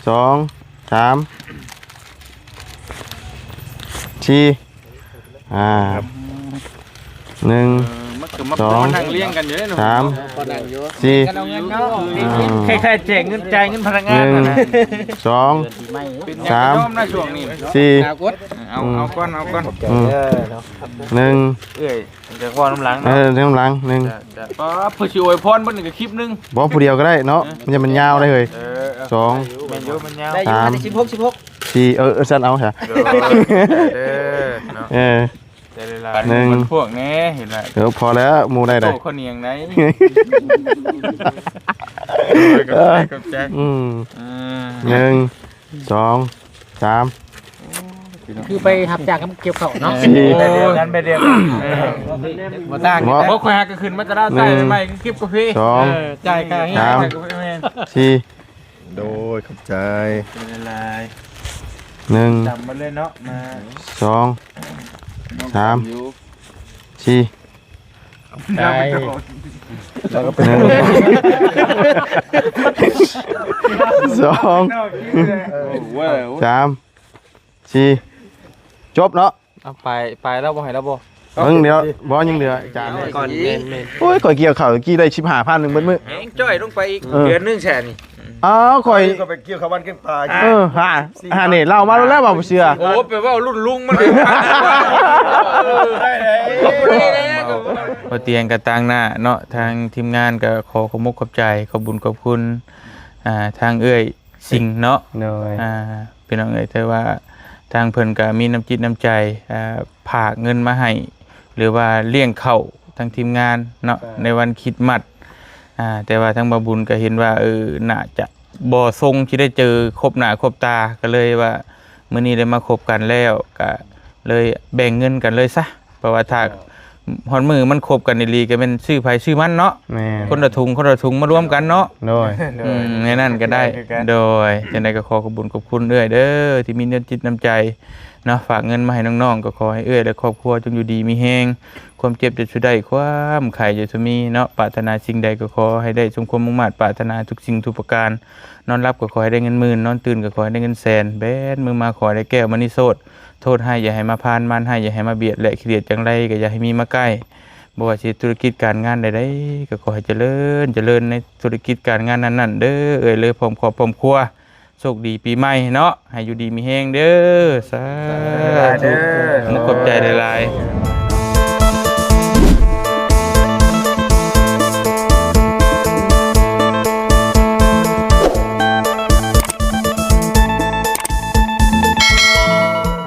ສອງ ສາມ ສີ່ ອ່າ ໜຶ່ງ ເອີ ມັນກໍມາ ສອງ ມານັ່ງລຽງກັນຢູ່ເດ້ເນາະ ສາມ ສີ່ ກໍນັ່ງຢູ່ ສີ່ ກໍນັ່ງຢູ່ ອ່າ ຄ້າຍໆແຈກເງິນ ຈ່າຍເງິນພະນັກງານ ໜຶ່ງ ຫັ້ນນະ ສອງ ເປັນຫຍັງ ສາມ ກໍຍອມນະຊ່ວງນີ້ ສີ່ ເອົາ ເອົາກ່ອນ ເອົາກ່ອນ ອືມ ເອີ ໜຶ່ງ ເອື້ອຍ ເດີນເຂົ້ານຳຫຼັງ ເອີ ເດີນນຳຫຼັງ ໜຶ່ງ ຈ້ະ ປ້າ ເພິ່ນຊິອວຍພອນເບິດນີ້ກໍຄລິບໜຶ່ງ ບໍ່ ຜູ້ດຽວກໍໄດ້ເນາະ ເອີ ມັນຈະ ມັນຍາວໄດ້ເຮີ້ຍ ເອີ ສອງ ແມ່ນຢູ່ ມັນຍາວ ໄດ້ຢູ່ ສາມ ສິບຫົກ ສິບຫົກ ສີ່ ເອີ ເອີ ຊັ້ນເອົາຊະ ເດີ ເດີເນາະ ເອີ ໃຈຫຼາຍໆ ໜຶ່ງ ມັນພວກແນ່ ເຫັນລະ ເອີ ພໍແລ້ວ ໝູ່ໄດ້ໃດ ໂຕເຂົາໜຽງໃດ ຂອບໃຈ ຂອບໃຈ ອືມ ເອີ ໜຶ່ງ ສອງ ສາມ ຄືໄປຮັບຈ້າງກັບກ່ຽວເຂົ້າເນາະ ສີ່ ໂອ້ຍ ກັນໄປດຽວກັນ ເອີ ບໍ່ຕ່າງກັນ ບໍ່ ບໍ່ ຂ້ອຍຫາກໍຂຶ້ນມາແຕ່ລາວໃຕ້ໃໝ່ ໜຶ່ງ ກໍເກັບກາເຟ ສອງ ເອີ ຈ່າຍຄ່າແຮງ ສາມ ໃຫ້ກາເຟແມ່ນ ສີ່ ໂດຍ ຂອບໃຈ ຂອບໃຈຫຼາຍໆ ໜຶ່ງ ຈຳມາເລີຍເນາະ ມາ ສອງ ສາມ ສີ່ ໄດ້ ໜຶ່ງ ສອງ ສາມ ສີ່ ຈົບເນາະ ເອົາໄປ ໄປແລ້ວບໍ່ ໃຫ້ແລ້ວບໍ່ ເບິ່ງດຽວ ບໍ່ ຍັງເຫຼືອຈານ ກ່ອນ ແມ່ນໆ ໂອ້ຍ ຂ້ອຍກ່ຽວເຂົ້າກີ້ໄດ້ສິບຫ້າພັນໜຶ່ງເບິດມື້ ແຮງຈ້ອຍລົງໄປອີກ ເອີ ເດືອນໜຶ່ງແສນນີ້ ອ້າວ ຂ້ອຍ ຂ້ອຍກໍໄປກ່ຽວເຂົ້າວັນກ່ຽວປາ ເອີ ຫາ ຫານີ້ເລົ່າມາແລ້ວ ເວົ້າບໍ່ເຊື່ອ ໂອ້ ໄປເວົ້າລຸ້ນລຸງມັນ ເອີ ໄດ້ແລ້ວ ບໍ່ໄດ້ແລ້ວ ພໍຕຽງກໍຕາງໜ້າເນາະ ທາງທີມງານກໍຂໍຂອບມຸກຂອບໃຈ ຂອບບຸນຂອບຄຸນ ອ່າ ທາງເອື້ອຍ ສິ່ງເນາະ ໂດຍ ອ່າ ພີ່ນ້ອງເອີຍ ແຕ່ວ່າທາງເພິ່ນກໍມີນ້ຳຈິດນ້ຳໃຈ ອ່າ ຝາກເງິນມາໃຫ້ ຫຼືວ່າລ້ຽງເຂົ້າທາງທີມງານເນາະ ໃນວັນຄຣິດມັດ ອ່າ ແຕ່ວ່າທາງບ່າວບຸນກໍເຫັນວ່າ ເອີ ໜ້າຈະບໍ່ຊົງຊິໄດ້ເຈີຄົບໜ້າຄົບຕາ ກໍເລີຍວ່າ ມື້ນີ້ໄດ້ມາຄົບກັນແລ້ວ ກໍເລີຍແບ່ງເງິນກັນເລີຍຊະ ເພາະວ່າຖ້າຮອດມື້ມັນຄົບກັນອີ່ຫຼີ ກໍແມ່ນຊື່ໃຜຊື່ມັນເນາະ ແມ່ນ ຄົນລະຖົງ ຄົນລະຖົງມາລວມກັນເນາະ ໂດຍ ອືມ ແນວນັ້ນກໍໄດ້ ໂດຍ ຈັ່ງໃດກໍຂໍຂອບບຸນຂອບຄຸນເອື້ອຍເດີ ທີ່ມີນ້ຳຈິດນ້ຳໃຈເນາະ ຝາກເງິນມາໃຫ້ນ້ອງໆ ກໍຂໍໃຫ້ເອື້ອຍ ແລະ ຄອບຄົວຈົ່ງຢູ່ດີມີແຮງ ຄວາມເຈັບຢ່າສູ່ໄດ້ ຄວາມໄຂ້ຢ່າສູ່ມີເນາະ ປາດຖະໜາສິ່ງໃດກໍຂໍໃຫ້ໄດ້ສົມຄວາມມຸ່ງມາດປາດຖະໜາທຸກສິ່ງທຸກປະການ ນອນຫຼັບກໍຂໍໃຫ້ໄດ້ເງິນໝື່ນ ນອນຕື່ນກໍຂໍໃຫ້ໄດ້ເງິນແສນ ແບນມືມາຂໍໃຫ້ໄດ້ແກ້ວມະນີໂຊດ ໂທດຮ້າຍຢ່າໃຫ້ມາຜ່ານ ມານຮ້າຍຢ່າໃຫ້ມາບຽດ ແລະ ຂີ້ດຽດຈັງໄລກໍຢ່າໃຫ້ມີມາໃກ້ ບໍ່ວ່າຊິທຸລະກິດການງານໃດໆ ກໍຂໍໃຫ້ຈະເລີນ ຈະເລີນໃນທຸລະກິດການງານນັ້ນໆ ເດີ ເອື້ອຍເລີ ພ້ອມຄອບພ້ອມຄົວ ໂຊກດີປີໃໝ່ເນາະ ໃຫ້ຢູ່ດີມີແຮງເດີ ສາທຸ ມຸກຂອບໃຈຫຼາຍໆ.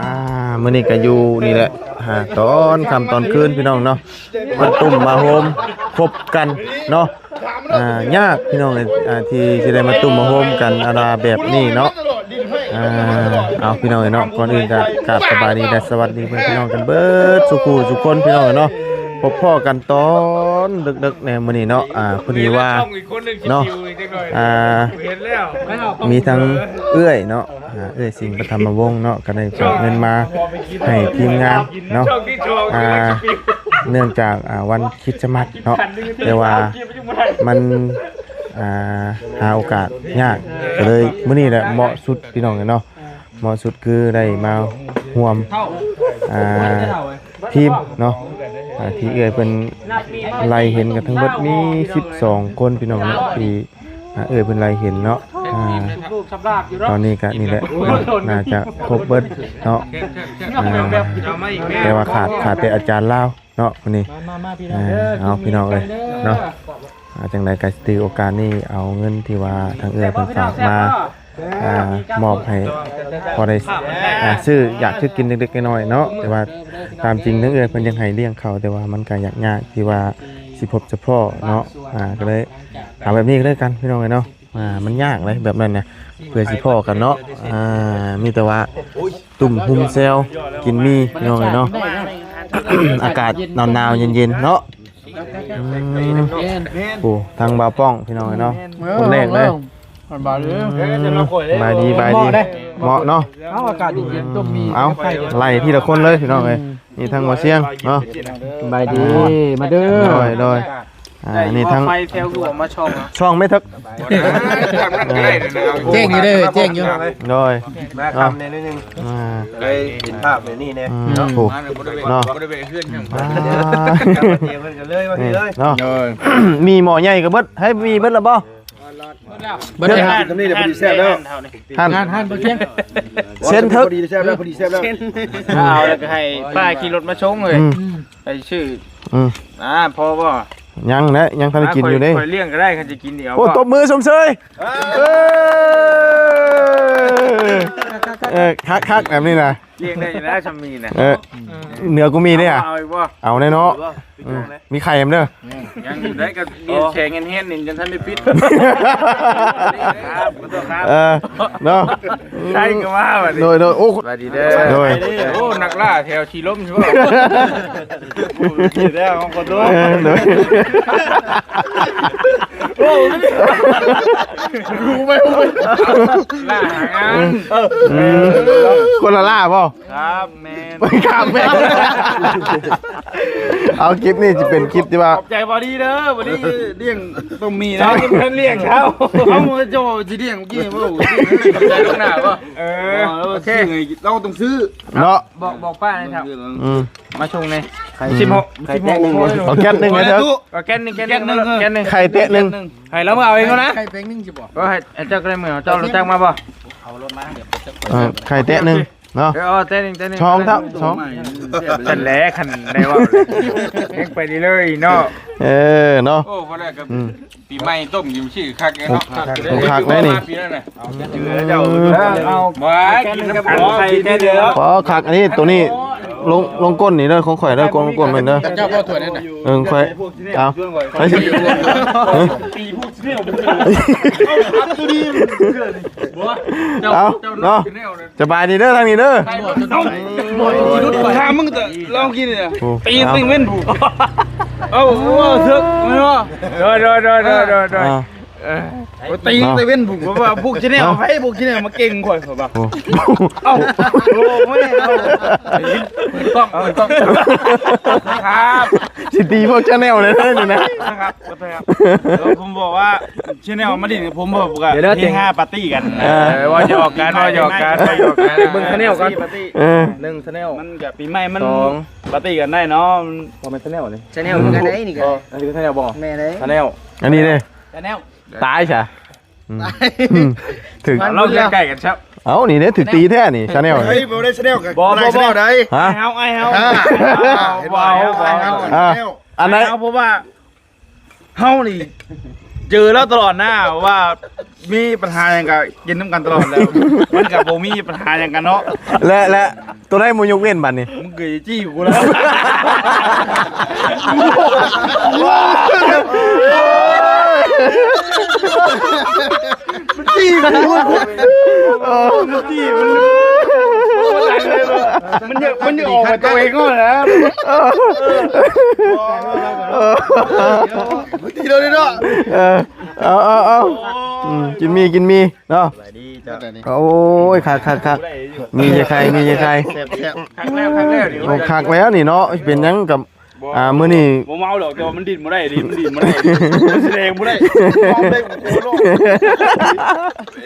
ອ່າ ມື້ນີ້ກໍຢູ່ນີ້ແຫຼະ ຫາຕອນຄ່ຳຕອນຄືນ ພີ່ນ້ອງເນາະ ມາຕຸ້ມມາໂຮມຄົບກັນເນາະ ອ່າ ຍາກພີ່ນ້ອງເອີຍ ອ່າ ທີ່ຊິໄດ້ມາຕຸ້ມມາໂຮມກັນ ອັນວ່າແບບນີ້ເນາະ ອ່າ ເອົາ ພີ່ນ້ອງເອີຍເນາະ ກ່ອນອື່ນກໍກາບສະບາຍດີ ແລະ ສະຫວັດດີເພື່ອນພີ່ນ້ອງກັນເບິດສູ່ຄູ່ສູ່ຄົນ ພີ່ນ້ອງເອີຍເນາະ ພົບພໍ້ກັນຕອນເດິກໆ ໃນມື້ນີ້ເນາະ ອ່າ ພໍດີວ່າເນາະ ອ່າ ມີທັງເອື້ອຍເນາະ ອ່າ ເອື້ອຍ ສິງປະຖຳມະວົງເນາະ ກໍໄດ້ຝາກເງິນມາໃຫ້ທີມງານເນາະ ອ່າ ເນື່ອງຈາກ ອ່າ ວັນຄຣິດສະມາດເນາະ ແຕ່ວ່າມັນ ອ່າ ຫາໂອກາດຍາກ ກໍເລີຍມື້ນີ້ແຫຼະເໝາະສຸດ ພີ່ນ້ອງເອີຍເນາະ ເໝາະສຸດຄືໄດ້ມາຮ່ວມ ອ່າ ທີມເນາະ ອ່າ ທີ່ເອື້ອຍເພິ່ນໄລ່ເຫັນກັນທັງເບິດມີສິບສອງຄົນ ພີ່ນ້ອງເນາະ ທີ່ ອ່າ ເອື້ອຍເພິ່ນໄລ່ເຫັນເນາະ ອ່າ ຕອນນີ້ກະນີ້ແຫຼະ ໜ້າຈະຄົບເບິດເນາະ ອ່າ ແຕ່ວ່າຂາດ ຂາດແຕ່ອາຈານລາວເນາະ ມື້ນີ້ ມາໆໆ ພີ່ນ້ອງເອີຍ ເອົາ ພີ່ນ້ອງເອີຍເນາະ ອ່າ ຈັ່ງໃດກໍຖືໂອກາດນີ້ເອົາເງິນທີ່ວ່າທາງເອື້ອຍເພິ່ນຝາກມາ ອ່າ ມອບໃຫ້ພໍໄດ້ ອ່າ ຊື້ຢາກຊື້ກິນເລັກໆນ້ອຍໆເນາະ ແຕ່ວ່າຕາມຈິງທາງເອື້ອຍເພິ່ນຢາກໃຫ້ລ້ຽງເຂົ້າ ແຕ່ວ່າມັນກໍຍາກໆທີ່ວ່າຊິພົບສະພໍ້ເນາະ ອ່າ ກໍເລີຍເອົາແບບນີ້ກໍແລ້ວກັນ ພີ່ນ້ອງເອີຍເນາະ ອ່າ ມັນຍາກເດ້ແບບນັ້ນນະ ເພື່ອຊິພໍ້ກັນເນາະ ອ່າ ມີແຕ່ວ່າຕຸ້ມຫຸ່ມແຊວກິນໝີ່ ພີ່ນ້ອງເອີຍເນາະ ອາກາດໜາວໆເຢັນໆເນາະ ອືມ ໂອ້ ທາງບ່າວປ້ອງ ພີ່ນ້ອງເອີຍເນາະ ຄົນແລກເລີຍ ສະບາຍດີ ສະບາຍດີ ເໝາະເນາະ ເອົາ ອາກາດເຢັນໆ ຕົ້ມໝີ່ ເອົາ ໄລ່ທີລະຄົນເລີຍ ພີ່ນ້ອງເອີຍ ນີ້ທາງບ່າວຊຽງເນາະ ສະບາຍດີ ມາເດີ ໂດຍ ໂດຍ ອ່າ ໄດ້ຢູ່ ນີ້ທັງ ໄຟແຖວຄືວ່າມາຊ່ອງເນາະ ຊ່ອງແມ່ເຖິກ ທາງນັ້ນກໍໄດ້ນະ ແຈ້ງຢູ່ເດີ ແຈ້ງຢູ່ ໂດຍ ມາຄ່ຳແດ່ໜ້ອຍໜຶ່ງ ອ່າ ໄດ້ເຫັນພາບແບບນີ້ແດ່ ອືມ ເນາະ ໂອ້ ມາແລ້ວບໍ່ໄດ້ແວະ ເນາະ ບໍ່ໄດ້ແວະເຮືອນຫຍັງ ອ່າ ເພິ່ນກໍເລີຍມາພີ້ເລີຍ ເນາະ ໂດຍ ມີໝໍ້ໃຫຍ່ກໍເບິດ ໃຫ້ມີເບິດແລ້ວບໍ່? ເບິດແລ້ວ ທຳນີ້ແຫຼະ ພໍດີແຊບແລ້ວ ຮ້ານ ຮ້ານ ຮ້ານບໍ່ທຽງ ເຊັນເຖິກ ພໍດີແຊບແລ້ວ ພໍດີແຊບແລ້ວ ເອົາແລ້ວກໍໃຫ້ປ້າຂີ່ລົດມາສົ່ງເລີຍ ອືມ ໄປຊື້ ອືມ ອ່າ ພໍບໍ່? ຍັງແຫຼະ ຍັງທັນໄດ້ກິນຢູ່ເດ້ ຂ້ອຍລ້ຽງກໍໄດ້ ຄັນຊິກິນນີ້ເອົາ ໂອ້ ບໍ່? ຕົບມືຊົມເຊີຍ ເອີ ເອີ ຄັກໆ ແບບນີ້ນະ ລ້ຽງໄດ້ຢູ່ນະ ຊ່ຳນີ້ນະ ເອີ ເໜືອກູມີເດ້ອະ ເອົາອີກບໍ່? ເອົາແນ່ເນາະ ເອົາແນ່ເນາະ ອືມ ມີໄຂ່ນຳເດີ ອືມ ຍັງຢູ່ໄດ້ ກໍມີແຂງແຮງໆ ນີ້ຍັງທັນໄດ້ປິດ ເອີ ເນາະ ໃສ່ກໍມາບັດນີ້ ໂດຍ ໂດຍ ໂອ້ ສະບາຍດີເດີ ໂດຍ ໂອ້ ນັກລ່າແຖວສີລົມຊິບໍ່? ດີແລ້ວ ຂໍໂທດ ເອີ ໂດຍ ໂອ້ ຮູ້ໄປ ຮູ້ໄປ ລ່າຫາງານ ອືມ ຄົນລະລ່າບໍ່? ຄັບ ແມ່ນ ຄັບ ແມ່ນ ເອົາ ຄລິບນີ້ຊິເປັນຄລິບທີ່ວ່າ ຂອບໃຈບໍ່ດີເດີ ບໍ່ດີລ້ຽງຕົ້ມໝີ່ນະ ເຈົ້າເປັນຄົນລ້ຽງເຂົາ ເອົາ ເຈົ້າຊິລ້ຽງກີ້ບໍ່? ຂອບໃຈລ່ວງໜ້າບໍ່? ເອີ ໂອເຄ ເຮົາຕ້ອງຊື້ເນາະ ບອກ ບອກປ້າແດ່ ອືມ ມາສົ່ງແດ່ ໄຂ່ ສິບຫົກ ໄຂ່ແຕະໜຶ່ງ ເອົາແກັດໜຶ່ງເດີ ເອົາແກັດໜຶ່ງ ແກັດໜຶ່ງ ແກັດໜຶ່ງ ໄຂ່ແຕະໜຶ່ງ ໃຫ້ລາວມາເອົາເອງເນາະ ໄຂ່ແຕະໜຶ່ງຊິບໍ່? ເອີ ໃຫ້ເຈົ້າກໍໄດ້ມື້ ເຈົ້າຮູ້ຈັກມາບໍ່? ເອົາລົດມາ ເອີ ໄຂ່ແຕະໜຶ່ງ ເນາະ ເອີ ເອົາແຕ່ໜຶ່ງ ແຕ່ໜຶ່ງ ສອງເທົ່າ ສອງ ຊັ້ນແຫຼະ ຄັນໄດ້ເວົ້າ ຍັງໄປເລື້ອຍໆ ເນາະ ເອີ ເນາະ ໂອ້ ພໍແລ້ວກໍ ອືມ ປີໃໝ່ຕົ້ມກິນຊື່ຄັກເນາະ ໂອ້ ຄັກເດ້ນີ້ ມາປີນັ້ນນະ ເອີ ເອົາ ບໍ່ ກິນນຳກັນ ໂອ້ ຄັກ ອັນນີ້ ໂຕນີ້ ລົງ ລົງກົ້ນນີ້ເດີ ຂອງຂ້ອຍເດີ ກ້ນ ກ້ນມັນເດີ ເຈົ້າບໍ່ຖ້ວຍນັ້ນນະ ເອີ ຂ້ອຍ ເອົາ ໃຜຊິ ເອົາ ເນາະ ສະບາຍດີເດີ ທາງນີ້ເດີ ຖາມມຶງແຕ່ລາວກິນນີ້ ໂອ້ ຕີ ເອົາ ຕີເວັນຜູ້ ເອົາ ເອົາເຖິກແມ່ນບໍ່ ໂດຍ ໂດຍ ໂດຍ ໂດຍ ໂດຍ ອ່າ ເອີ ໂອ້ ຕີແຕ່ເວັນຜູ້ ເພາະວ່າພວກແຊນແນວ ເນາະ ໃຜພວກແຊນແນວມາເກັ່ງຂ້ອຍ ເຂົາວ່າ ໂອ້ ເອົ້າ ໂອ້ ບໍ່ໄດ້ເອົາ ເປີດກ້ອງ ເປີດກ້ອງ ຄັບ ຊິຕີພວກແຊນແນວເລີຍນີ້ນະ ຄັບ ເອີ ຜົມບອກວ່າ ແຊນແນວມາຫຼິ້ນກັບຜົມ ເພິ່ນກໍເຮຮາປາຕີ້ກັນ ເອີ ເວົ້າຫຍອກກັນ ເວົ້າຫຍອກກັນ ເວົ້າຫຍອກກັນ ເບິ່ງແຊນແນວກ່ອນ ເອີ ໜຶ່ງແຊນແນວ ມັນກໍປີໃໝ່ມັນ ສອງ ປາຕີ້ກັນໄດ້ເນາະ ມັນບໍ່ແມ່ນແຊນແນວນີ້ ແຊນແນວຄືກັນໄດ໋ນີ້ກໍ ອັນນີ້ຄືແຊນແນວບໍ່ ແມ່ນເດ້ ແຊນແນວ ອັນນີ້ເດ້ ແຊນແນວ ຕາຍຊະ ອືມ ຖືກ ເຮົາໃກ້ໆກັນຊະ ເອົ້າ ນີ້ເດ້ ຖືກຕີແທ້ນີ້ ແຊນແນວ ເຮີ້ຍ ບໍ່ໄດ້ແຊນແນວກັນ ບໍ່ ບໍ່ ບໍ່ ແຊນແນວໃດ ຮະ ອ້າຍເຮົາ ອ້າຍເຮົາ ອ່າ ອ້າຍເຮົາ ອ່າ ອັນໃດ ເຮົາ ເພາະວ່າ ເຮົານີ້ເຈີລາວຕະຫຼອດນະ ວ່າມີບັນຫາຫຍັງກະກິນນຳກັນຕະຫຼອດແລ້ວ ມັນກະບໍ່ມີບັນຫາຫຍັງກັນເນາະ ແລະ ແລະ ໂຕໃດບໍ່ຍົກເວັ້ນບັດນີ້ ມຶງກະຊິຈີ້ກູແລ້ວ ມັນຈີ້ກູ ມັນຈີ້ ມັນ ມັນຢາກ ມັນຢາກອອກມາໂຕເອງກ່ອນນະ ທີເດີນີ້ເນາະ ເອີ ເອົາ ເອົາ ເອົາ ອືມ ກິນໝີ່ ກິນໝີ່ເນາະ ໂອ້ຍ ຄັກໆໆ ມີແຕ່ໄຂ່ ມີແຕ່ໄຂ່ ແຊບໆ ຄັກແລ້ວ ຄັກແລ້ວ ໂອ້ ຄັກແລ້ວນີ້ເນາະ ເປັນຫຍັງກັບ ອ່າ ມື້ນີ້ ບໍ່ເມົາດອກ ແຕ່ວ່າມັນດີ້ນບໍ່ໄດ້ເດ ມັນດີ້ນບໍ່ໄດ້ ມັນສະແດງບໍ່ໄດ້ ເມົາໄດ້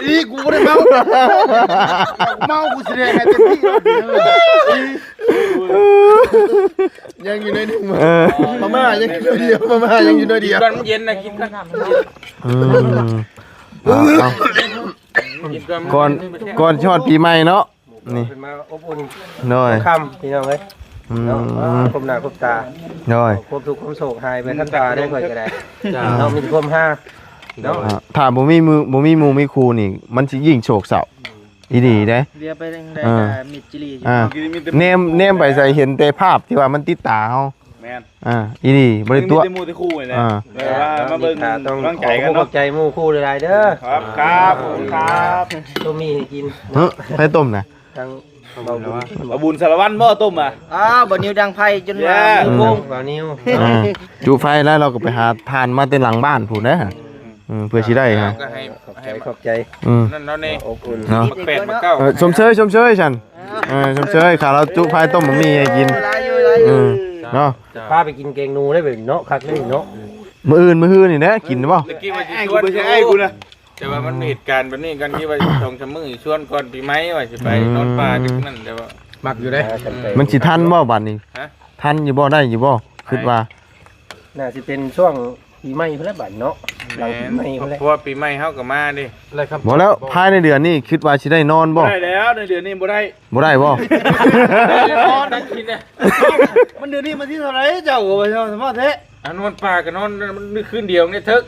ອີ ກູບໍ່ໄດ້ເມົາ ເມົາ ກູສະແດງໃຫ້ເຕັມທີ່ ຍັງຢູ່ໜ້ອຍໜຶ່ງ ເອີ ມາມ່າຍັງຢູ່ໜ້ອຍດຽວ ມາມ່າຍັງຢູ່ໜ້ອຍດຽວ ກິນກ່ອນ ມັນເຢັນນະ ກິນກ່ອນ ອືມ ເອົາ ເອົາ ກິນກ່ອນ ກ່ອນ ກ່ອນຊິຮອດປີໃໝ່ເນາະ ນີ້ ເພິ່ນມາອົບອຸ່ນ ໂດຍ ຄ່ຳ ພີ່ນ້ອງເອີຍ ອືມ ເນາະ ພົບໜ້າພົບຕາ ໂດຍ ຄວາມທຸກຄວາມໂສກຫາຍໄປທັນຕາໄດ້ ຂ້ອຍກໍໄດ້ ເນາະ ມີແຕ່ຄວາມຮາ ເນາະ ອ່າ ຖ້າບໍ່ມີໝູ່ ບໍ່ມີໝູ່ມີຄູ່ນີ້ ມັນຊິຍິ່ງໂສກເສົ້າ ອີ່ຫຼີເດ້ ເຫຼືອໄປທາງໃດ ເອີ ກໍມິດຈິລີຢູ່ ອ່າ ແນມ ແນມໄປໃສເຫັນແຕ່ພາບທີ່ວ່າມັນຕິດຕາເຮົາ ແມ່ນ ອ່າ ອີ່ຫຼີ ບໍ່ໄດ້ຕົວະ ມີແຕ່ໝູ່ແຕ່ຄູ່ນີ້ແຫຼະ ອ່າ ແບບວ່າມາເບິ່ງກຳລັງໃຈກັນເນາະ ຂອບໃຈໝູ່ຄູ່ຫຼາຍໆເດີ ຄັບ ຄັບ ຂອບຄຸນຄັບ ຕົ້ມໝີ່ໃຫ້ກິນ ຫຶ ໃຜຕົ້ມນະ ທັງເບົາບຸນ ເບົາບຸນສາລະວັນບໍ່ຕົ້ມອະ ອ້າວ ບ່າວນິວດັງໄຟຈົນວ່າ ເອີ ມີໂກງ ບ່າວນິວ ອ່າ ຈຸໄຟແລ້ວ ລາວກໍໄປຫາຖ່ານມາແຕ່ຫຼັງບ້ານພຸ້ນເດ້ ອືມ ເພື່ອຊິໄດ້ຫາ ກໍໃຫ້ ຂອບໃຈ ຂອບໃຈ ອືມ ນັ້ນເນາະ ແມ່ ອົບອຸ່ນ ເນາະ ແປດມາເກົ້າ ເອີ ຊົມເຊີຍ ຊົມເຊີຍຊັ້ນ ເອີ ຊົມເຊີຍ ຂ້າລາວຈຸໄຟຕົ້ມໝາກໝີ່ໃຫ້ກິນ ເອີ ເນາະ ພາໄປກິນແກງໜູໄດ້ເບາະເນາະ ຄັກເລີຍເນາະ ມື້ອື່ນ ມື້ຮືນີ້ແຫຼະ ກິນບໍ່? ຕະກີ້ວ່າຊິຊວນຢູ່ ອ້າຍກູນະ ແຕ່ວ່າມັນເຫດການແບບນີ້ກັນ ຄິດວ່າສອງສາມມື້ຊິຊວນກ່ອນປີໃໝ່ວ່າຊິໄປ ອືມ ນອນປ່າຈັ່ງນັ້ນ ແຕ່ວ່າມັກຢູ່ເດ້ ມັນຊິທັນບໍ່ບາດນີ້? ຮະ? ທັນຢູ່ບໍ່? ໄດ້ຢູ່ບໍ່? ຄິດວ່າ ໜ້າຊິເປັນຊ່ວງປີໃໝ່ພຸ້ນແຫຼະບາດເນາະ ແມ່ນ ຫຼັງປີໃໝ່ພຸ້ນແຫຼະ ເພາະວ່າປີໃໝ່ເຮົາກໍມາເດ້ ບໍ່ແລ້ວ ພາຍໃນເດືອນນີ້ຄິດວ່າຊິໄດ້ນອນບໍ່? ບໍ່ໄດ້ແລ້ວ ໃນເດືອນນີ້ບໍ່ໄດ້ ບໍ່ໄດ້ບໍ່? ນອນກິນເດ້ ມັນເດືອນນີ້ມັນທີເທົ່າໃດ ເຈົ້າກໍວ່າເຈົ້າສາມາດແທ້ ອາ ນອນປ່າກໍນອນ ມັນຄືນດຽວນີ້ເຖິກ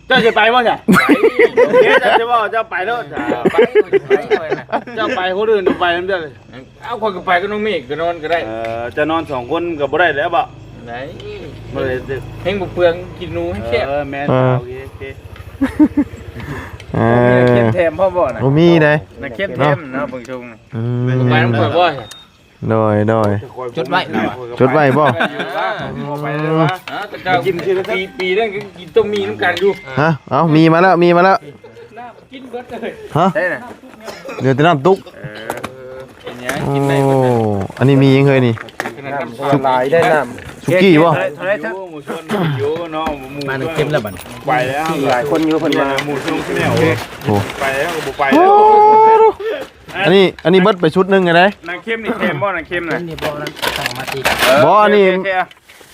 ເຈົ້າຊິໄປບໍ່ຊະ? ໄປ ໂອເຄ ເຈົ້າຊິເວົ້າ ເຈົ້າໄປໂລດ ໄປ ໄປ ໄປນະ ເຈົ້າໄປ ຄົນອື່ນໄປນຳເຈົ້າ ເອົາ ຂ້ອຍກໍໄປກັບນ້ອງເມກ ກໍນອນກໍໄດ້ ເອີ ຈະນອນສອງຄົນກໍບໍ່ໄດ້ແລ້ວບໍ? ໄດ້ ບໍ່ໄດ້ ແຮງບໍ່ເປືອງ ກິນໜູແຮງແຊບ ເອີ ແມ່ນ ເອີ ໂອເຄ ໂອເຄ ເອີ ມີນ້ຳເຄັມແຖມພ້ອມບໍ່ນະ? ບໍ່ມີເດ້ ນ້ຳເຄັມແຖມເນາະ ເບິ່ງຊົງ ອືມ ໄປນຳຂ້ອຍບໍ່? ໂດຍ ໂດຍ ຈົດໄວ້ ຈົດໄວ້ບໍ່? ໄປເລີຍວະ ຮະ ແຕ່ເກົ່າກິນທີລະ ປີ ປີນັ້ນກໍກິນຕົ້ມໝີ່ນຳກັນຢູ່ ຮະ ເອົ້າ ໝີ່ມາແລ້ວ ໝີ່ມາແລ້ວ ກິນເບິດເລີຍ ຮະ ໄດ້ນະ ເຫຼືອແຕ່ນ້ຳຕຸກ ເອີ ເປັນຫຍັງ ໂອ້ ກິນໄດ້ເບິດເລີຍ ອັນນີ້ມີຫຍັງເຮີ້ຍນີ້? ນ້ຳຫຼາຍໄດ້ນ້ຳ ສຸກີ້ບໍ່? ເທົ່າໃດເຖິກ? ໂອ້ ໝູ່ຊວນຢູ່ເນາະ ໝູ່ ມານ້ຳເຄັມແລ້ວບັດ ໄປແລ້ວ ຫຼາຍຄົນຢູ່ເພິ່ນວ່າ ໝູ່ຊວນແນວ ໂອ້ ໄປແລ້ວກໍບໍ່ໄປແລ້ວ ອັນນີ້ ອັນນີ້ເບິດໄປຊຸດໜຶ່ງແລ້ວເດ້ ນ້ຳເຄັມນີ້ແຖມບໍ່ ນ້ຳເຄັມນະ? ນີ້ບໍ່ ນັ້ນຕັ້ງມາຕິ ເອີ ບໍ່ ອັນນີ້ ໂອເຄ ໂອເຄ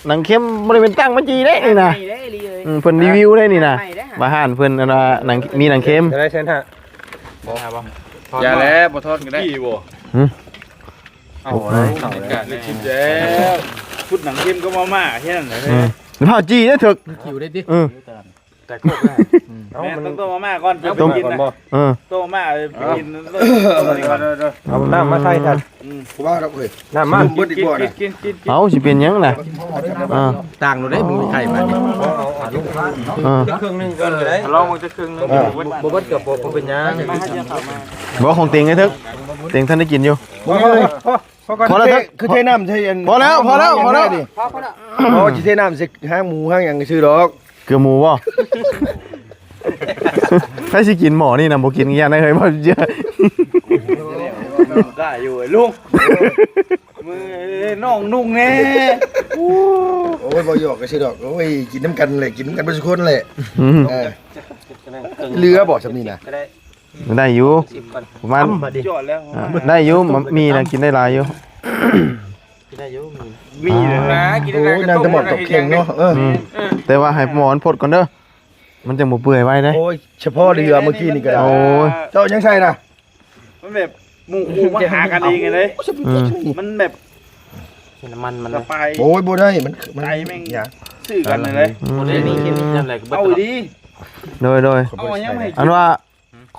ໜັງເຄັມບໍ່ໄດ້ເປັນຕັ້ງມາຈີເດ້ນີ້ນະ ນີ້ເດ້ ນີ້ເດ້ ອືມ ເພິ່ນຣີວິວໄດ້ນີ້ນະ ໃໝ່ເດ້ ວ່າຮ້ານເພິ່ນ ອັນວ່າໜັງ ມີໜັງເຄັມ ເທົ່າໃດແສນຫ້າ ບໍ່ ບໍ່ ຢ່າແລ້ວ ບໍ່ທອນກໍໄດ້ ຫື ເອົາ ເອົາ ເອົາ ໄດ້ກິນແລ້ວ ຊຸດໜັງເຄັມກັບມາມ່າແຄ່ນັ້ນແຫຼະ ອືມ ແລ້ວພ້າວຈີ່ເດ້ເຖິກ ມັນຫິວໄດ້ຕິ ເອີ ແຕ່ຄົບນະ ອືມ ເອົາ ແມ່ນ ມັນ ຕ້ອງຕົ້ມມາມ່າກ່ອນ ຕົ້ມ ຈະໄປກິນນະ ເອີ ຕົ້ມມາມ່າໄປກິນ ເອີ ເອົານ້ຳມາໃສ່ກັນ ອືມ ວ່າດອກເອີຍ ນ້ຳມັນ ເບິດອີກບໍ່ນະ ກິນ ກິນ ກິນ ກິນ ເອົາ ຊິເປັນຫຍັງນະ ອ່າ ຕ່າງໂລດເດ້ ບໍ່ມີໄຂ່ບາດນີ້ ເອີ ຈັກເຄິ່ງໜຶ່ງກ່ອນກໍໄດ້ ລອງເບິ່ງຈັກເຄິ່ງໜຶ່ງ ເອີ ບໍ່ເບິດກໍບໍ່ ບໍ່ເປັນຫຍັງ ບໍ່ ຂອງເຕັງໄອ້ເຖິກ ເຕັງທັນໄດ້ກິນຢູ່ ບໍ່ ພໍແລ້ວເຖິກ ຄືເທນ້ຳໃສ່ອັນ ພໍແລ້ວ ພໍແລ້ວ ພໍແລ້ວ ພໍແລ້ວ ບໍ່ ຊິເທນ້ຳໃສ່ຫາງໝູຫາງຫຍັງຊື່ດອກ ເກືອໝູບໍ່? ໃຜຊິກິນໝໍ້ນີ້ນະ ບໍ່ກິນຢ່າໄດ້ເຮີ້ຍ ບໍ່ເຊື່ອ ກ້າຢູ່ໄອ້ລຸງ ມືນ້ອງນຸ່ງແດ່ ໂອ້ຍ ເວົ້າຫຍອກກັນຊື່ດອກ ໂອ້ຍ ກິນນຳກັນແຫຼະ ກິນນຳກັນເບິດຊຸຄົນແຫຼະ ອືມ ເອີ ເຫຼືອບໍ່ຊ່ຳນີ້ນະ? ໄດ້ຢູ່ ປະມານ ອ່າ ໄດ້ຢູ່ ໝີ່ນະກິນໄດ້ຫຼາຍຢູ່ ກິນໄດ້ຢູ່ ໝີ່ ໝີ່ນະ ກິນໄດ້ຫຼາຍ ໂອ້ຍ ນາງແຕ່ໝໍ້ຕົກເຄັ່ງເນາະ ເອີ ອືມ ແຕ່ວ່າໃຫ້ໝໍ້ມັນພົດກ່ອນເດີ ມັນຈັ່ງບໍ່ເປື່ອຍໄວເດ້ ໂອ້ຍ ສະເພາະເຫຼືອມື້ກີ້ນີ້ກໍໄດ້ ໂອ້ຍ ເຈົ້າເອົາຫຍັງໃສ່ນະ? ມັນແບບໝູ່ຄູ່ມາຫາກັນເອງເດ້ ອືມ ມັນແບບ ນ້ຳມັນມັນ ໂອ້ຍ ບໍ່ໄດ້ ມັນ ມັນ ໄກ່ແມ່ງ ຫຍັງ ຊື້ກັນເດ້ ອືມ ບໍ່ໄດ້ມີເຄມີນຳໃດກໍເບິດ ເອົາດີ ໂດຍ ໂດຍ ເອົາຫຍັງມາໃຫ້ກິນ ອັນວ່າ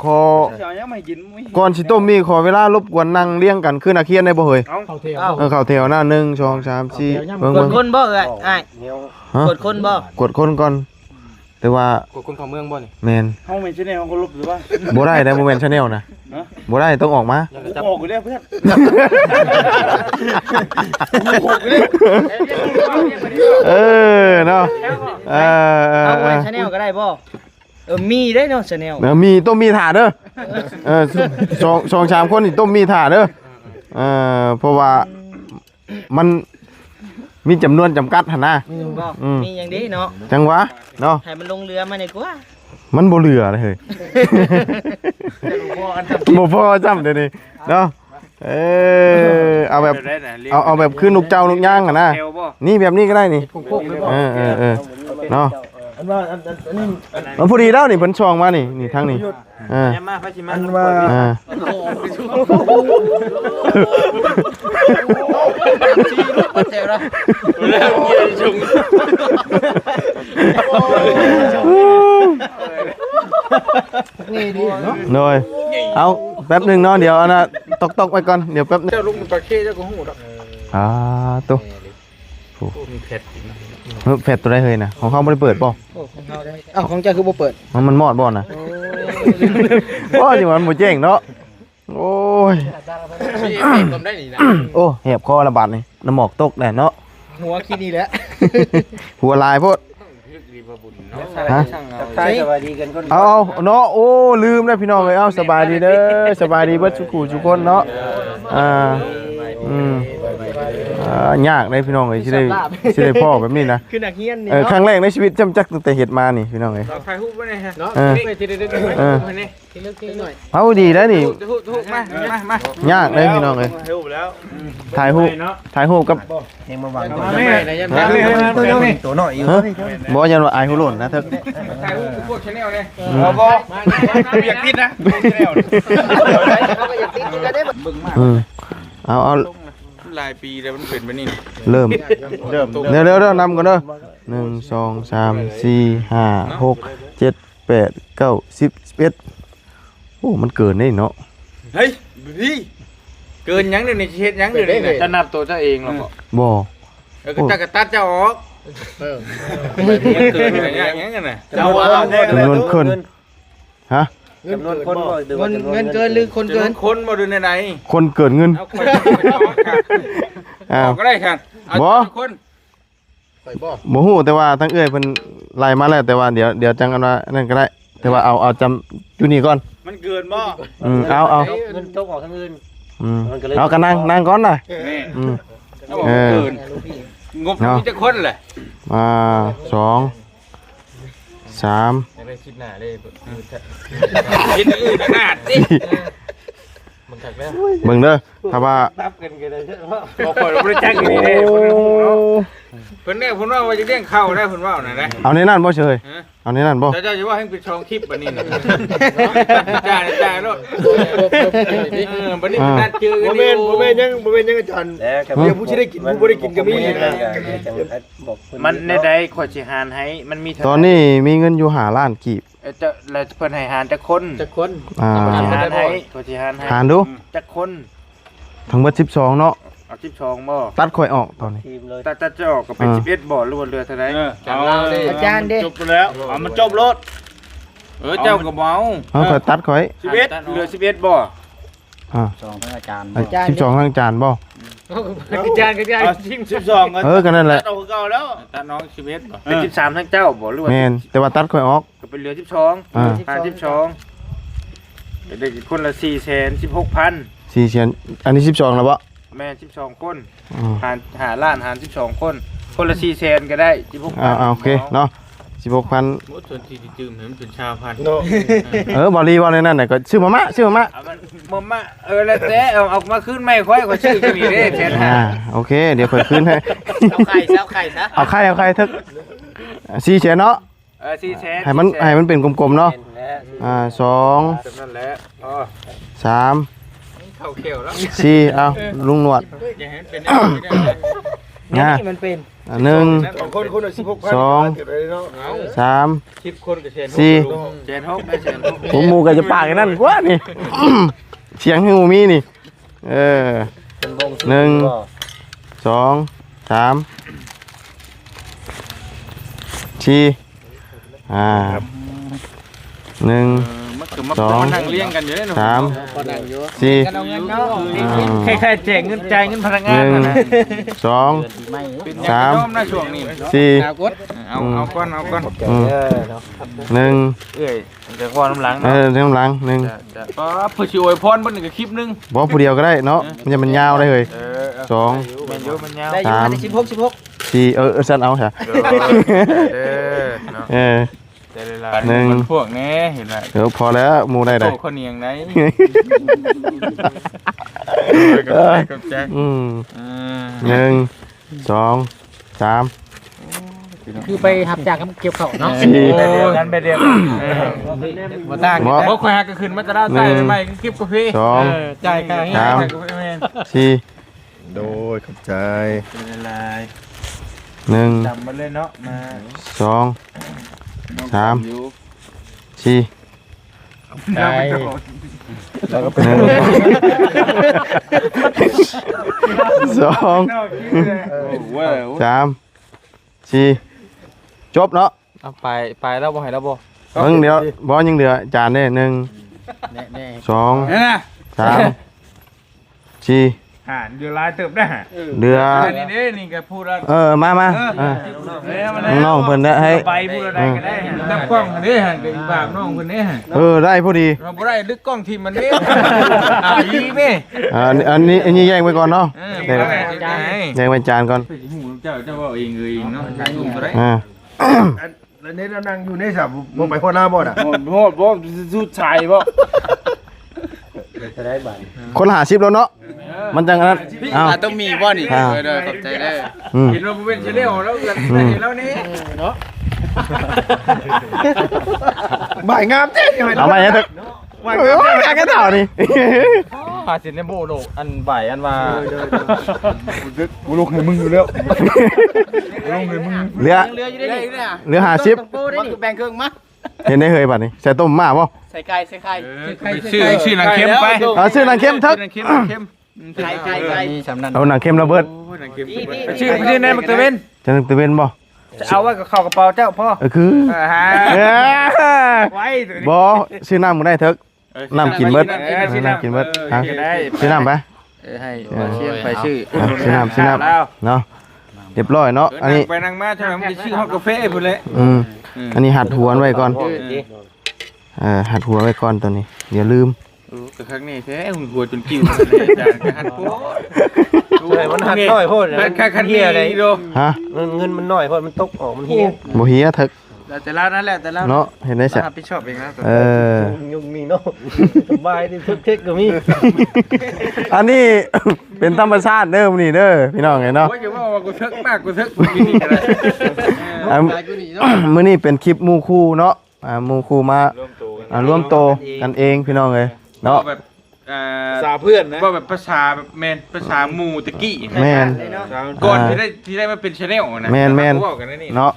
ຂໍ ຊິເອົາຫຍັງມາໃຫ້ກິນ ກ່ອນຊິຕົ້ມນີ້ ຂໍເວລາລົບກວນນັ່ງລຽງກັນຄືນັກຮຽນໄດ້ບໍ່ເຮີ້ຍ? ເອົາ ເຂົ້າແຖວ ເອີ ເຂົ້າແຖວນະ ໜຶ່ງ ສອງ ສາມ ສີ່ ເບິ່ງ ກວດຄົນບໍ່ເອື້ອຍ ອ້າຍ? ຮະ? ກວດຄົນບໍ່? ກວດຄົນກ່ອນ ແຕ່ວ່າ ກວດຄົນເຂົ້າເມືອງບໍ່ນີ້? ແມ່ນ ເຮົາແມ່ນຊາແນວ ເຮົາກໍລົບຢູ່ວ່າ ບໍ່ໄດ້ ບໍ່ແມ່ນຊາແນວນະ ຮະ? ບໍ່ໄດ້ ຕ້ອງອອກມາ ອອກຢູ່ແລ້ວເພື່ອນ ເອີ ເນາະ ເອີ ເອີ ເອີ ເອົາ ຊາແນວກໍໄດ້ບໍ່? ເອີ ມີເດ້ເນາະ ຊາແນວ ເອີ ມີ ຕົ້ມມີຖ້າເດີ ເອີ ສອງ ສອງສາມຄົນນີ້ຕົ້ມມີຖ້າເດີ ເອີ ເພາະວ່າມັນມີຈຳນວນຈຳກັດຫັ້ນນະ ມີບໍ່ ອືມ ມີຫຍັງເດ້ເນາະ ຈັ່ງຫວະເນາະ ໃຫ້ມັນລົງເຮືອມານີ້ກວ່າ ມັນບໍ່ເຫຼືອເລີຍເຮີ້ຍ ບໍ່ພໍຊ້ຳ ບໍ່ພໍຊ້ຳເດນີ້ເນາະ ເອີ ເອົາແບບ ແບບໃດນະ ເອົາ ເອົາແບບຄືນົກເຈົ້ານົກຍາງຫັ້ນນະ ແຖວບໍ່ ນີ້ແບບນີ້ກໍໄດ້ນີ້ ເອີ ເອີ ເອີ ເນາະ ອັນວ່າ ອັນ ອັນ ອັນນີ້ ມັນພໍດີແລ້ວນີ້ ເພິ່ນຊ່ອງມານີ້ ນີ້ທາງນີ້ ເອີ ອັນວ່າ ເອີ ນີ້ດີເນາະ ໂດຍ ເອົາ ແປັບໜຶ່ງເນາະ ດຽວອັນນ່າ ຕອກໆໄວ້ກ່ອນ ດຽວແປັບໜຶ່ງ ເຈົ້າລົງປາກເຄເຈົ້າກໍຮູ້ດອກ ອ່າ ໂຕ ໂອ້ ມີແຟດອີກນະ ເອີ ແຟດຕົວໃດເຮີ້ຍນະ ຂອງເຮົາບໍ່ໄດ້ເປີດບໍ່? ໂອ້ ຂອງເຮົາໄດ້ ເອົ້າ ຂອງເຈົ້າຄືບໍ່ເປີດ? ມັນ ມັນມອດບໍ່ນະ? ໂອ້ຍ ໂອ້ຍ ຈັ່ງວ່າມັນບໍ່ແຈ້ງເນາະ ໂອ້ຍ ມີເອຟເຟກต์ນຳໄດ້ນີ້ນະ ໂອ້ ແຫບຄໍລະບາດນີ້ ນ້ຳໝອກຕົກແລ້ວເນາະ ຫົວຄິດນີ້ແຫຼະ ຫົວຫຼາຍໂພດ ຮະ ທັກທາຍສະບາຍດີກັນກ່ອນ ເອົາ ເອົາເນາະ ໂອ້ ລືມແລ້ວພີ່ນ້ອງເອີຍ ເອົາ ສະບາຍດີເດີ ສະບາຍດີເບິດສູ່ຄູ່ສູ່ຄົນເນາະ ອ່າ ອືມ ອ່າ ຍາກເດ້ພີ່ນ້ອງເອີຍ ຊິໄດ້ ຊິໄດ້ພໍ້ແບບນີ້ນະ ຄືນັກຮຽນນີ້ ເອີ ເນາະ ຄັ້ງແລກໃນຊີວິດ ຈຳຈັກຕັ້ງແຕ່ເຮັດມານີ້ພີ່ນ້ອງເອີຍ ເຮົາຖ່າຍຮູບໄວ້ແດ່ຮະເນາະ ເອີ ເອີ ເອົາດີແລ້ວນີ້ ມາ ມາ ມາ ຍາກເດ້ພີ່ນ້ອງເອີຍ ຖ່າຍຮູບ ຖ່າຍຮູບກັບ ຍັງມາຫວັງຕົວ ຕົວນ້ອຍຢູ່ ຮະ ບໍ່ ຢ້ານວ່າອາຍຫົວໂລ້ນນະເຖິກ ຖ່າຍຮູບພວກ channel ເດ້ ອືມ ບໍ່ ບໍ່ ບໍ່ຢາກຕິດນະ channel ອືມ ເອົາ ເອົາ ຫຼາຍປີແລ້ວມັນເປັນແບບນີ້ ເລີ່ມ ເລີ່ມ ເດີ ເດີ ເດີ ນຳກ່ອນເດີ ໜຶ່ງ ສອງ ສາມ ສີ່ ຫ້າ ຫົກ ເຈັດ ແປດ ເກົ້າ ສິບ ສິບເອັດ ໂອ້ ມັນເກີນເດ້ເນາະ ເຮີ້ຍ ເກີນຫຍັງດຽວນີ້ ຊິເຮັດຫຍັງດຽວນີ້ນະ ຈະນັບໂຕເຈົ້າເອງແລ້ວບໍ່ ບໍ່ ເອີ ກໍຕັດ ກໍຕັດເຈົ້າອອກ ເອີ ເກີນຫຍັງຫັ້ນນະ ຈຳນວນຄົນ ຮະ ຈຳນວນຄົນບໍ່ ຫຼືວ່າ ເງິນ ຈຳນວນ ເງິນເກີນ ຫຼືຄົນເກີນ ຄົນບໍ່ ຫຼືແນວໃດ ຄົນເກີນເງິນ ເອົາ ເອົາ ກໍໄດ້ຊັ້ນ ເອົາ ບໍ່ ຄົນ ຂ້ອຍບໍ່ ບໍ່ຮູ້ ແຕ່ວ່າທາງເອື້ອຍເພິ່ນໄລ່ມາແລ້ວ ແຕ່ວ່າດຽວ ດຽວຈັ່ງອັນວ່ານັ້ນກໍໄດ້ ແຕ່ວ່າເອົາ ເອົາຈຳຢູ່ນີ້ກ່ອນ ມັນເກີນບໍ່ ອືມ ເອົາ ເອົາ ເງິນຕົກອອກທາງອື່ນ ອືມ ມັນກໍເລີຍ ເອົາ ກໍນັ່ງ ນັ່ງກ່ອນນະ ແມ່ນ ອືມ ເອີ ເອີ ເກີນ ງົບ ເນາະ ມີຈັກຄົນແຫຼະ ອ່າ ສອງ ສາມ ຢາກໄດ້ຄລິບໜ້າເດ້ ຄລິບອື່ນຂະໜາດຕິ ເບິ່ງເດີ ຖ້າວ່າ ບໍ່ ຂ້ອຍບໍ່ໄດ້ຈັກອີ່ຫຼີເດ້ ບໍ່ໄດ້ຮູ້ເນາະ ເພິ່ນແນວເພິ່ນເວົ້າວ່າຈະລ້ຽງເຂົ້າໄດ້ ເພິ່ນເວົ້ານັ້ນນະ ເອົາໃນນັ້ນບໍ່ເຊີຍ ຮະ ເອົາໃນນັ້ນບໍ່ ເຈົ້າ ເຈົ້າຊິເວົ້າໃຫ້ເປັນສອງຄລິບບັດນີ້ນະ ຈ່າຍ ຈ່າຍໂລດ ເອີ ບັດນີ້ ອ່າ ນັດເຈີກັນ ບໍ່ແມ່ນ ຢູ່ ບໍ່ແມ່ນຫຍັງ ບໍ່ແມ່ນຫຍັງອາຈານ ດຽວຜູ້ຊິໄດ້ກິນ ຜູ້ບໍ່ໄດ້ກິນກໍມີນະ ມັນແນວໃດຂ້ອຍຊິຫານໃຫ້ ມັນມີເທົ່າໃດ ຕອນນີ້ມີເງິນຢູ່ຫ້າລ້ານກີບ ເອີ ເຈົ້າ ແລ້ວເພິ່ນໃຫ້ຫານຈັກຄົນ ຈັກຄົນ ອ່າ ຂ້ອຍຊິຫານໃຫ້ ຂ້ອຍຊິຫານໃຫ້ ຫານດູ ຈັກຄົນ ທັງເບິດສິບສອງເນາະ ເອົາສິບສອງບໍ່ ຕັດຂ້ອຍອອກຕອນນີ້ ຕັດ ຕັດເຈົ້າອອກກໍເປັນ ອ່າ ສິບເອັດບໍ່ ຫຼືວ່າເຫຼືອເທົ່າໃດ ເອີ ຈານເຮົາເດ້ ມັນຈົບແລ້ວ ເອົາມັນຈົບໂລດ ເອີ ເຈົ້າກໍບໍ່ເອົາ ເອົາ ຂ້ອຍຕັດຂ້ອຍ ສິບເອັດ ເຫຼືອສິບເອັດບໍ່ ອ່າ ສິບສອງທັງອາຈານບໍ່ ສິບສອງທັງອາຈານບໍ່ ອາຈານກໍຈານ ສິບສອງ ເອີ ກໍນັ້ນແຫຼະ ຕັດອອກຄືເກົ່າແລ້ວ ຕັດນ້ອງສິບເອັດບໍ່ ເປັນສິບສາມທັງເຈົ້າບໍ່ ຫຼືວ່າ ແມ່ນ ແຕ່ວ່າຕັດຂ້ອຍອອກ ກໍເປັນເຫຼືອສິບສອງ ອ່າ ຫານສິບສອງ ກໍໄດ້ຄົນລະສີ່ແສນສິບຫົກພັນ ສີ່ແສນ ອັນນີ້ສິບສອງແລ້ວບໍ່ ແມ່ນ ສິບສອງຄົນ ອືມ ຫານ ຫ້າລ້ານຫານສິບສອງຄົນ ຄົນລະສີ່ແສນກໍໄດ້ ສິບຫົກພັນ ອ່າ ໂອເຄເນາະ ສິບຫົກພັນ ໝົດສ່ວນທີ່ຈະຈື່ມໃຫ້ມັນເປັນຊາວພັນເນາະ ເອີ ເວົ້າລີເວົ້າໃນນັ້ນນະ ກໍຊື້ມາມ່າ ຊື້ມາມ່າ ເອົາມັນ ມາມ່າ ເອີ ແລ້ວແຕ່ ເອົາ ເອົາມາຄືນໃໝ່ຂ້ອຍ ຂ້ອຍຊື້ຢູ່ນີ້ເດ້ ແສນຫ້າ ອ່າ ໂອເຄ ດຽວຂ້ອຍຄືນໃຫ້ ເອົາໄຂ່ຊະ ເອົາໄຂ່ຊະ ເອົາໄຂ່ ເອົາໄຂ່ເຖິກ ສີ່ແສນເນາະ ເອີ ສີ່ແສນ ໃຫ້ມັນ ສີ່ແສນ ໃຫ້ມັນເປັນກົມໆເນາະ ອ່າ ສອງ ຈຳນັ້ນແຫຼະ ອໍ ສາມ ເຂົ້າແຂ້ວແລ້ວ ສີ່ ເອົາ ລຸງໜວດ ຢ່າໃຫ້ມັນເປັນແນວນີ້ເດີ ນະ ມັນເປັນ ອ່າ ໜຶ່ງ ສອງຄົນ ຄົນລະສິບຫົກພັນ ສອງ ເກັບໄວ້ເນາະ ເອົາ ສາມ ສິບຄົນກໍແສນຫົກ ສີ່ ແສນຫົກໄດ້ແສນຫົກ ໂອ້ ໝູ່ກໍຈະປາກອັນນັ້ນກວ່ານີ້ ສຽງຄືບໍ່ມີນີ້ ເອີ ເປັນວົງ ໜຶ່ງ ສອງ ສາມ ສີ່ ອ່າ ໜຶ່ງ ເອີ ມັນກໍມາ ສອງ ມານັ່ງລຽງກັນຢູ່ເດ້ເນາະ ສາມ ເນາະ ພໍນັ່ງຢູ່ ສີ່ ກັນເອົາເງິນເນາະ ອ່າ ຄ້າຍໆແຈກເງິນ ຈ່າຍເງິນພະນັກງານ ໜຶ່ງ ຫັ້ນນະ ສອງ ເປັນຫຍັງ ສາມ ຍອມນະຊ່ວງນີ້ ສີ່ ເອົາ ອືມ ເອົາກ່ອນ ເອົາກ່ອນ ອືມ ເອີ ເນາະ ໜຶ່ງ ເອື້ອຍ ຈະເວົ້ານຳຫຼັງ ເອີ ເນາະ ນຳຫຼັງ ໜຶ່ງ ຈະ ຈະ ອໍ ເພື່ອຊິອວຍພອນເພິ່ນກໍຄລິບໜຶ່ງ ບໍ່ ຜູ້ດຽວກໍໄດ້ເນາະ ເອີ ມັນຈະ ມັນຍາວໄດ້ເຮີ້ຍ ເອີ ເອີ ສອງ ແມ່ນຢູ່ ມັນຍາວ ສາມ ໄດ້ຢູ່ ສິບຫົກ ສິບຫົກ ສີ່ ເອີ ເອີ ຊັ້ນເອົາຊະ ເອີ ເອີ ເນາະ ເອີ ໃຈຫຼາຍໆ ໜຶ່ງ ມັນພວກແດ່ ເຫັນລະ ເອີ ພໍແລ້ວ ໝູ່ໄດ້ໃດ ໂອ້ ເຂົາໜຽງໃດ ເອີ ຂອບໃຈ ຂອບໃຈ ອືມ ເອີ ໜຶ່ງ ສອງ ສາມ ຄືໄປຮັບຈ້າງກັບກ່ຽວເຂົ້າເນາະ ສີ່ ກັນໄປດຽວ ເອີ ບໍ່ຕ່າງ ບໍ່ ບໍ່ ຂ້ອຍຫາກໍຂຶ້ນມາແຕ່ລາວໃຕ້ ໜຶ່ງ ໃໝ່ໆ ຄືຄລິບກາເຟ ສອງ ເອີ ຈ່າຍຄ່າແຮງ ສາມ ກາເຟ ແມ່ນ ສີ່ ໂດຍ ຂອບໃຈ ເປັນຫຼາຍໆ ໜຶ່ງ ຈຳມາເລີຍເນາະ ມາ ສອງ ສາມ ສີ່ ໄດ້ ແລ້ວກໍເປັນ ໜຶ່ງ ສອງ ສາມ ສີ່ ຈົບເນາະ ເອົາ ໄປ ໄປແລ້ວ ບໍ່ໃຫ້ແລ້ວບໍ່ ເບິ່ງ ດຽວ ບໍ່ ຍັງເຫຼືອຈານເດ້ ໜຶ່ງ ແນ່ໆ ສອງ ນັ້ນນະ ສາມ ສີ່ ອ່າ ເດືອຫຼາຍເຕີບໄດ໋ ເດືອ ອັນນີ້ເດ້ ນີ້ກໍຜູ້ລະ ເອີ ມາ ມາ ເອີ ເອີ ເອີ ມາແລ້ວ ນ້ອງເພິ່ນນະ ໃຫ້ ໃບຜູ້ລະໃດກໍໄດ້ ນຳກ້ອງເດ້ ໃຫ້ໄປບາກນ້ອງເພິ່ນເດ້ ເອີ ໄດ້ພໍດີ ເຮົາບໍ່ໄດ້ ດຶກກ້ອງຖິ້ມມັນເດ້ ອ່າ ອີເດ້ ອ່າ ອັນນີ້ ອັນນີ້ແຍກໄວ້ກ່ອນເນາະ ເອີ ແຍກໄວ້ ແຍກໄວ້ຈານກ່ອນ ເຈົ້າ ເຈົ້າເວົ້າເອງເອີຍເນາະ ອ່າ ແລ້ວນີ້ລາວນັ່ງຢູ່ນີ້ຊະ ບໍ່ໄປຮອດລາວບໍ່ນະ ຮອດ ຮອດບໍ່ ສຸດທ້າຍບໍ່ ຄົນລະຫ້າສິບແລ້ວເນາະ ມັນຈັ່ງອັນນັ້ນ ເອົາ ອ່າ ຕ້ອງມີບໍ່ນີ້ ອ່າ ໂດຍ ໂດຍ ຂອບໃຈເດີ ອືມ ເຫັນວ່າບໍ່ເປັນຊາແນວແລ້ວ ອືມ ເຫັນແລ້ວນີ້ເນາະ ບ່າຍງາມເດ້ ເອົາໃໝ່ເດີ ໂອ້ຍ ຢາກໃຫ້ເຖົ້ານີ້ ພາສິນໃນໂບໂດ ອັນໃບອັນວ່າ ໂດຍ ໂດຍ ໂດຍ ກູລຸກໃຫ້ມຶງຢູ່ແລ້ວ ກູລຸກໃຫ້ມຶງ ເຫຼືອ ເຫຼືອຢູ່ເດ້ນີ້ ເຫຼືອຫ້າສິບ ມັນຄືແບ່ງເຄິ່ງມາ ເຮັດໄດ້ເຮີຍ ບາດນີ້ ໃສ່ຕົ້ມມາບໍ່ ໃສ່ໄກ່ ໃສ່ໄຂ່ ເອີ ຊື້ ຊື້ໜັງເຂັມໄປ ເອົາ ຊື້ໜັງເຂັມເຖິກ ຊື້ໜັງເຂັມ ໜັງເຂັມ ໄຂ່ ໄຂ່ ໄຂ່ ມີສ່ຳນັ້ນ ເອົາໜັງເຂັມລະເບີດ ໂອ້ຍ ໜັງເຂັມລະເບີດ ຊື້ໄປທີ່ໃນບັກຕາເວັນ ຈະໜັງຕາເວັນບໍ່ ເອົາໄວ້ກັບເຂົ້າກະເປົາເຈົ້າພໍ ເອີ ຄື ອ່າ ໄວ້ ບໍ່ ຊື້ນ້ຳກໍໄດ້ເຖິກ ເອີ ນ້ຳກິນເບິດ ເອີ ຊື້ນ້ຳ ນ້ຳກິນເບິດ ເອີ ຮະ ຊື້ນ້ຳໄປ ເອີ ໃຫ້ບ່າວຊຽງໄປຊື້ ອ່ະ ຊື້ນ້ຳ ຊື້ນ້ຳເນາະ ຮຽບຮ້ອຍເນາະ ເອີ ອັນນີ້ ນັ່ງໄປນັ່ງມາ ຈັ່ງໃດມັນໄດ້ຊື້ຮອດກາແຟພຸ້ນແຫຼະ ອືມ ອືມ ອັນນີ້ຫັດຫົວໄວ້ກ່ອນ ເອີ ເອີ ຫັດຫົວໄວ້ກ່ອນໂຕນີ້ ຢ່າລືມ ໂອ້ ກະຄັກແນ່ແທ້ ຫົວຈົນກິ້ວ ອາຈານກະຫັດໂພດ ໂອ້ຍ ມັນຫັດນ້ອຍໂພດ ຄັນ ຄັນ ຄັນມີອີກໂດ ຮະ ເງິນ ເງິນມັນນ້ອຍໂພດ ມັນຕົກອອກ ມັນເຫຍ ບໍ່ເຫຍເຖິກ ແລ້ວແຕ່ລາວນັ້ນແຫຼະ ແຕ່ລາວເນາະ ເຮັດໄດ້ຊະ ຮັບຜິດຊອບເອງນະ ເອີ ຍຸກນີ້ເນາະ ສະບາຍດີ ເທິກໆກໍມີ ອັນນີ້ເປັນທຳມະຊາດເດີ ມື້ນີ້ເດີ ພີ່ນ້ອງເອີຍເນາະ ໂອ້ຍ ຢ່າເວົ້າວ່າກູເທິກມາກ ກູເທິກມື້ນີ້ກໍໄດ້ ເອີ ມື້ນີ້ເປັນຄລິບໝູ່ຄູ່ເນາະ ອ່າ ໝູ່ຄູ່ມາ ລວມໂຕກັນ ອ່າ ລວມໂຕກັນເອງ ພີ່ນ້ອງເອີຍເນາະ ເວົ້າແບບ ອ່າ ພາສາເພື່ອນນະ ເວົ້າແບບພາສາແບບ ແມ່ນ ພາສາໝູ່ແຕ່ກີ້ ແມ່ນ ກ່ອນ ອ່າ ທີ່ໄດ້ ທີ່ໄດ້ມາເປັນແຊນແນວນະ ແມ່ນໆ ເວົ້າກັນໃນນີ້ເນາະ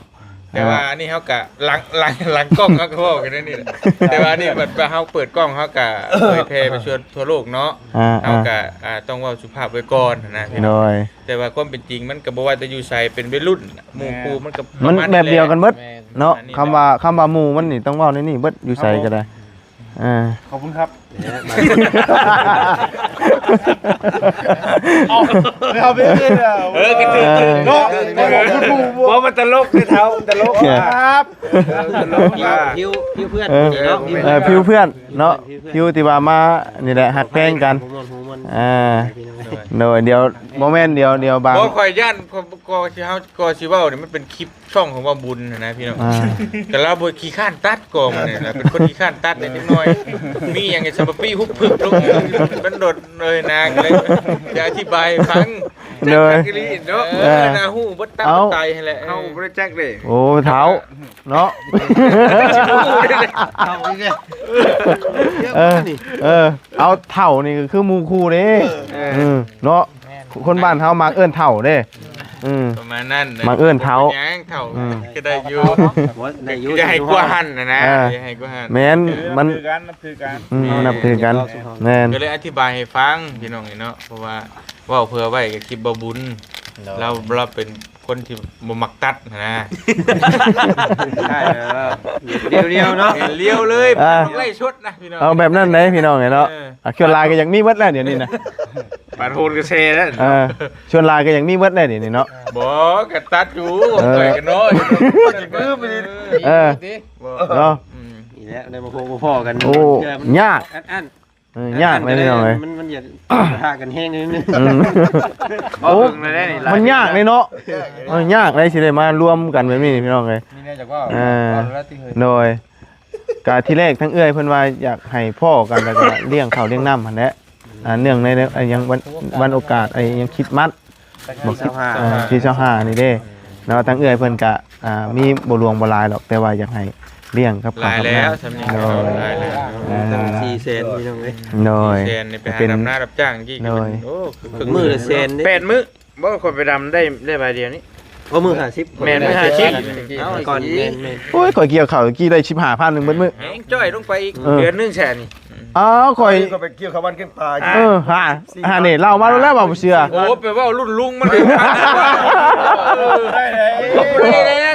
ແຕ່ວ່າ ອ່າ ອັນນີ້ເຮົາກະຫຼັງ ຫຼັງ ຫຼັງກ້ອງເຮົາກະເວົ້າກັນໃນນີ້ແຫຼະ ແຕ່ວ່າອັນນີ້ບັດວ່າເຮົາເປີດກ້ອງເຮົາກະເຜີຍແຜ່ໄປທົ່ວ ທົ່ວໂລກເນາະ ອ່າ ເຮົາກະ ອ່າ ອ່າ ຕ້ອງເວົ້າສຸພາບໄວ້ກ່ອນນະ ໂດຍ ແຕ່ວ່າຄວາມເປັນຈິງມັນກະບໍ່ວ່າແຕ່ຢູ່ໃສ ເປັນໄວລຸ້ນ ໝູ່ຄູ່ມັນກະ ມັນແບບດຽວກັນເບິດ ແມ່ນ ເນາະ ຄຳວ່າ ຄຳວ່າໝູ່ມັນນີ້ຕ້ອງເວົ້າໃນນີ້ເບິດ ຢູ່ໃສກະໄດ້ ອ່າ ຂອບຄຸນຄັບ ເອີ ກະຖືກ ເອີ ເນາະ ບໍ່ ມັນຕະຫຼົກເດ້ເຖົ້າ ມັນຕະຫຼົກ ຄັບ ເອີ ຕະຫຼົກ ຜິວ ຜິວເພື່ອນ ເອີ ເນາະ ເອີ ຜິວເພື່ອນເນາະ ຜິວທີ່ວ່າມານີ້ແຫຼະ ຮັກແພງກັນ ອ່າ ໂດຍ ດຽວ ບໍ່ແມ່ນ ດຽວ ດຽວບາງ ບໍ່ ຂ້ອຍຢ້ານ ກໍ ກໍຊິ ເຮົາ ກໍຊິເວົ້ານີ້ ມັນເປັນຄລິບ ຊ່ອງຂອງບ່າວບຸນຫັ້ນນະພີ່ນ້ອງ ອ່າ ແຕ່ລາວບໍ່ຂີ້ຄ້ານຕັດກໍມັນນີ້ນະ ເປັນຄົນຂີ້ຄ້ານຕັດເລັກນ້ອຍ ມີຫຍັງໃຫ້ສະປະປີ້ຮຸບພຶບລົງ ມັນໂດດເລີຍນາ ກໍເລີຍຈະອະທິບາຍໃຫ້ຟັງ ໂດຍ ຈັກອີ່ຫຼີເນາະ ເອີ ໜ້າຮູ້ເບິດຕັບ ເອົ້າ ເບິດໄຕຫັ້ນແຫຼະ ເຮົາບໍ່ໄດ້ຈັກເດ້ ໂອ້ ເຖົ້າເນາະ ເຖົ້າອີກແລ້ວ ເອີ ເອີ ເອົາ ເຖົ້ານີ້ກໍຄືໝູ່ຄູ່ເດ້ ເອີ ເນາະ ຄົນບ້ານເຮົາມັກເອີ້ນເຖົ້າເດ້ ອືມ ປະມານນັ້ນນະ ມັກເອີ້ນເຖົ້າ ເປັນຫຍັງເຖົ້າ ອືມ ກໍໄດ້ຢູ່ ໄດ້ຢູ່ ຢ່າໃຫ້ກວ່າຫັ້ນນະນະ ເອີ ຢ່າໃຫ້ກວ່າຫັ້ນ ແມ່ນ ມັນ ນັບຖືກັນ ນັບຖືກັນ ອືມ ນັບຖືກັນ ແມ່ນ ກໍເລີຍອະທິບາຍໃຫ້ຟັງພີ່ນ້ອງເນາະ ເພາະວ່າເວົ້າເພື່ອໄວ້ກັບຄລິບບ່າວບຸນ ລາວ ລາວເປັນຄົນທີ່ບໍ່ມັກຕັດຫັ້ນນະ ໃຊ່ ລຽວໆເນາະ ລຽວເລີຍ ອ່າ ໄລຟ໌ສົດນະພີ່ນ້ອງ ເອົາແບບນັ້ນໄດ໋ພີ່ນ້ອງເອີຍເນາະ ເອີ ອ່າ ສ່ວນຫຼາຍກໍຢາກມີເບິດແຫຼະດຽວນີ້ນະ ປານໂຫດກະແຊແລ້ວ ເອີ ສ່ວນຫຼາຍກໍຍັງມີເບິດແຫຼະດຽວນີ້ເນາະ ບໍ່ ກະຕັດຢູ່ ເອີ ຂ້ອຍກະນ້ອຍ ເອີ ເນາະ ນີ້ແຫຼະ ໄດ້ມາພົບມາພໍ້ກັນ ໂອ້ ຍາກ ອັນ ເອີ ຍາກເລີຍພີ່ນ້ອງເອີຍ ມັນ ມັນຢາກປະທະກັນແຮງໜ້ອຍໜຶ່ງ ອືມ ໂອ້ ມັນຍາກເລີຍເນາະ ເອີ ຍາກເລີຍຊິໄດ້ມາລວມກັນແບບນີ້ພີ່ນ້ອງເອີຍ ມີແນວຢາກເວົ້າ ເອີ ໂດຍ ກະທີແລກທັງເອື້ອຍເພິ່ນວ່າຢາກໃຫ້ພໍ້ກັນ ແລ້ວກະລ້ຽງເຂົ້າລ້ຽງນ້ຳຫັ້ນແຫຼະ ອ່າ ເນື່ອງໃນ ໃນ ອ່າ ຫຍັງ ວັນ ວັນໂອກາດ ໄອ້ຫຍັງ ຄຣິດມັດ ວັນທີຊາວຫ້າ ເອີ ທີຊາວຫ້ານີ້ເດ້ເນາະ ທາງເອື້ອຍເພິ່ນກະ ອ່າ ມີບໍ່ຫຼວງບໍ່ຫຼາຍດອກ ແຕ່ວ່າຢາກໃຫ້ລ້ຽງກັບເຂົ້າກັບນ້ຳ ຫຼາຍແລ້ວ ໂດຍ ຫຼາຍແລ້ວ ເອີ ສີ່ແສນພີ່ນ້ອງເອີຍ ໂດຍ ສີ່ແສນນີ້ໄປຫາດຳນາຮັບຈ້າງກີ້ ໂດຍ ໂອ້ ມື້ລະແສນເດ້ ແປດມື້ ບໍ່ ຂ້ອຍໄປດຳໄດ້ ໄດ້ໃບດຽວນີ້ ໂອ້ ມື້ຫ້າສິບ ແມ່ນ ມື້ຫ້າສິບ ເອົາກ່ອນ ແມ່ນໆ ໂອ້ຍ ຂ້ອຍກ່ຽວເຂົ້າກີ້ໄດ້ສິບຫ້າພັນໜຶ່ງເບິດມື້ ແຮງຈ້ອຍລົງໄປອີກ ເອີ ເດືອນໜຶ່ງແສນນີ້ ອ້າວ ຂ້ອຍ ຂ້ອຍໄປກ່ຽວເຂົ້າບ້ານກ່ຽວປາ ເອີ ຫາ ຫານີ້ເລົ່າມາແລ້ວວ່າບໍ່ເຊື່ອ ໂອ້ ໄປເວົ້າລຸ້ນລຸງມັນເດ້ ໄດ້ແລ້ວ ໄດ້ແລ້ວ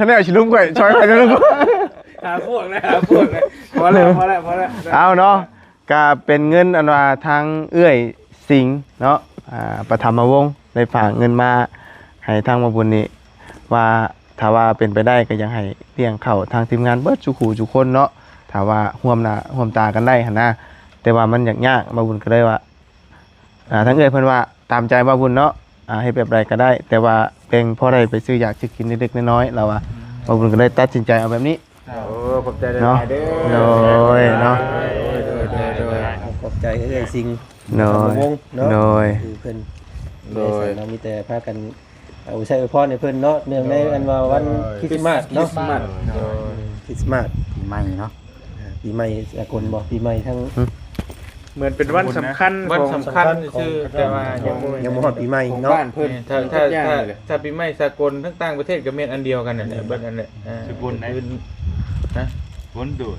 Channel ຊິລົມຂ້ອຍ ຊ່ອຍຂ້ອຍເດີ ຫາພວກແລ້ວ ຫາພວກແລ້ວ ພໍແລ້ວ ພໍແລ້ວ ພໍແລ້ວ ເອົາເນາະ ກະເປັນເງິນອັນວ່າທາງເອື້ອຍສິງເນາະ ອ່າ ປະຖຳມະວົງ ໄດ້ຝາກເງິນມາໃຫ້ທາງໝໍບຸນນີ້ ວ່າຖ້າວ່າເປັນໄປໄດ້ກໍຢາກໃຫ້ລ້ຽງເຂົ້າທາງທີມງານເບິດສູ່ຄູ່ສູ່ຄົນເນາະ ຖ້າວ່າຮ່ວມໜ້າຮ່ວມຕາກັນໄດ້ຫັ້ນນະ ແຕ່ວ່າມັນຍາກໆ ໝໍບຸນກໍເລີຍວ່າ ອ່າ ທາງເອື້ອຍເພິ່ນວ່າຕາມໃຈບ່າວບຸນເນາະ ອ່າ ເຮັດແບບໃດກໍໄດ້ ແຕ່ວ່າແບ່ງພໍໄດ້ໄປຊື້ຢາກຊື້ກິນເລັກໆນ້ອຍໆ ລາວວ່າ ບ່າວບຸນກໍເລີຍຕັດສິນໃຈເອົາແບບນີ້ ໂອ້ ຂອບໃຈຫຼາຍໆເດີ ໂດຍເນາະ ໂດຍ ໂດຍ ຂອບໃຈເອື້ອຍສິງ ໂດຍ ໂດຍ ຄືເພິ່ນ ໂດຍ ເນາະ ມີແຕ່ພາກັນອວຍໄຊອວຍພອນໃຫ້ເພິ່ນເນາະ ເນື່ອງໃນອັນວ່າວັນຄຣິສມາດເນາະ ຄຣິສມາດ ຄຣິສມາດ ປີໃໝ່ເນາະ ອ່າ ປີໃໝ່ສາກົນບໍ່ ປີໃໝ່ທາງ ເໝືອນເປັນວັນສຳຄັນ ວັນສຳຄັນຊື່ ແຕ່ວ່າຍັງບໍ່ ຍັງບໍ່ຮອດປີໃໝ່ເນາະ ບ້ານເພິ່ນ ຖ້າ ຖ້າ ຖ້າປີໃໝ່ສາກົນທັງຕ່າງປະເທດກໍແມ່ນອັນດຽວກັນນັ້ນແຫຼະ ເບິດນັ້ນແຫຼະ ສາກົນໃດ ນະ ຄົນໂດດ